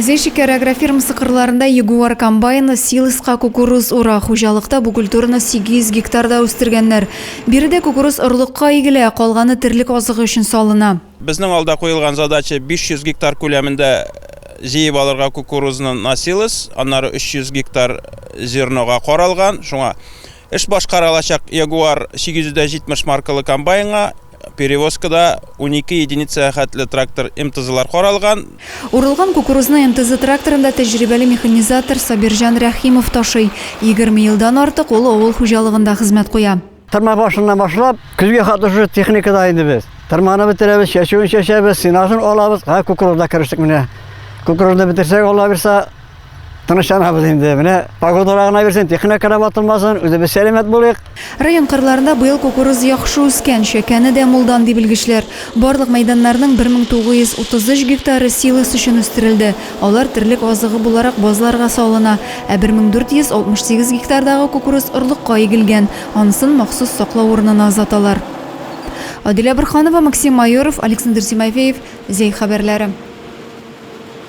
Зәй шикәр агрофирмасы кырларында Ягуар комбайны силоска кукуруз ура. Хуҗалыкта бу культураны 800 гектарда үстергәннәр. Биредә кукуруз орлыкка игелә, калганы терлек азыгы өчен салына. Безнең алда куелган задача 500 гектар күләмендә җыеп алырга кукурузны на силос, аннары 300 гектар зернога каралган. Шуңа эш башкара алачак Ягуар 870 маркалы комбайнга Перевозкада 12 единицага хәтле трактор МТЗлар каралган. Урылган кукурузны МТЗ тракторында тәҗрибәле механизатор Сабирҗан Рәхимов ташый. 20 елдан артык ул авыл хуҗалыгында хезмәт куя. Тырма башыннан башлап, көзгә хәтле шушы техникада инде без. Тырманы бетерәбез, чәчүен чәчәбез, сенажын алабыз, ә кукурузда керештек менә. Кукурузны бетерсәк, Алла бирса, Тынычланабыз инде. Менә погодалар гына бирсен, техника да ватылмасын, үзебез сәламәт булыйк. Район кырларында быел кукуруз яхшы үскән, чәкәне дә мулдан, ди белгечләр. Барлык мәйданнарның 1933 гектары силос өчен үстерелде. Алар терлек азыгы буларак базларга салына. Ә 1468 гектардагы кукуруз орлыкка игелгән. Анысын махсус саклау урынына озаталар. Адилә Борһанова, Максим Майоров, Александр Тимофеев, Зәй хәбәрләре.